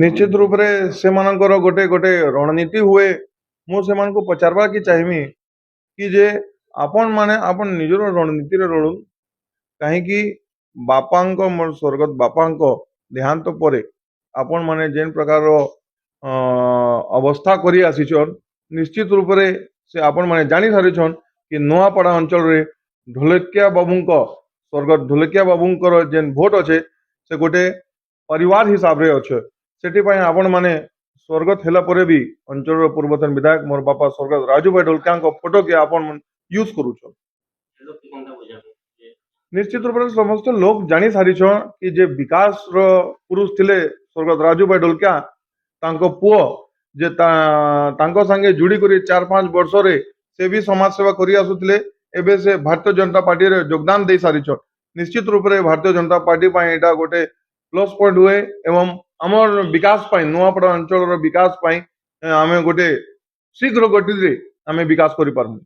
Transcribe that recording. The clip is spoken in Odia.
ନିଶ୍ଚିତ ରୂପରେ ସେମାନଙ୍କର ଗୋଟେ ଗୋଟେ ରଣନୀତି ହୁଏ। ମୁଁ ସେମାନଙ୍କୁ ପଚାରବା କି ଚାହିଁବି କି ଯେ ଆପଣ ମାନେ ଆପଣ ନିଜର ରଣନୀତିରେ ଲଢୁନ୍। କାହିଁକି ବାପାଙ୍କ, ମୋର ସ୍ୱର୍ଗତ ବାପାଙ୍କ ଦେହାନ୍ତ ପରେ ଆପଣ ମାନେ ଯେନ୍ ପ୍ରକାରର ଅବସ୍ଥା କରି ଆସିଛନ୍, ନିଶ୍ଚିତ ରୂପରେ ସେ ଆପଣ ମାନେ ଜାଣି ସାରିଛନ୍ କି ନୂଆପଡ଼ା ଅଞ୍ଚଳରେ ଢୋଲକିଆ ବାବୁଙ୍କ, ସ୍ୱର୍ଗତ ଢୋଲକିଆ ବାବୁଙ୍କର ଯେନ୍ ଭୋଟ ଅଛେ, ସେ ଗୋଟେ ପରିବାର ହିସାବରେ ଅଛେ। ସେଥିପାଇଁ ଆପଣ ମାନେ ସ୍ୱର୍ଗତ ହେଲା ପରେ ବି ଅଞ୍ଚଳର ପୂର୍ବତନ ବିଧାୟକ ମୋର ବାପା ସ୍ୱର୍ଗତ ରାଜୁ ଭାଇ ଢୋଲକିଆଙ୍କ ଫଟୋକେ ଆପଣ ୟୁଜ କରୁଛନ୍। ଲୋକ କେନ୍ତା ବୁଝାବେ ଯେ ନିଶ୍ଚିତ ରୂପରେ ସମସ୍ତ ଲୋକ ଜାଣି ସାରିଛନ୍ କି ଯେ ବିକାଶର ପୁରୁଷ ଥିଲେ ସ୍ୱର୍ଗତ ରାଜୁ ଭାଇ ଢୋଲକିଆ, ତାଙ୍କ ପୁଅ ଯେ ତାଙ୍କ ସାଙ୍ଗେ ଯୋଡ଼ି କରି 4-5 ବର୍ଷରେ ସେ ବି ସମାଜ ସେବା କରି ଆସୁଥିଲେ, ଏବେ ସେ ଭାରତୀୟ ଜନତା ପାର୍ଟିରେ ଯୋଗଦାନ ଦେଇ ସାରିଛନ୍। ନିଶ୍ଚିତ ରୂପରେ ଭାରତୀୟ ଜନତା ପାର୍ଟି ପାଇଁ ଏଇଟା ଗୋଟେ ପ୍ଲସ୍ ପଏଣ୍ଟ ହୁଏ ଏବଂ ଆମର ବିକାଶ ପାଇଁ, ନୂଆପଡ଼ା ଅଞ୍ଚଳର ବିକାଶ ପାଇଁ ଆମେ ଗୋଟେ ଶୀଘ୍ର ଗତିରେ ଆମେ ବିକାଶ କରିପାରମୁ।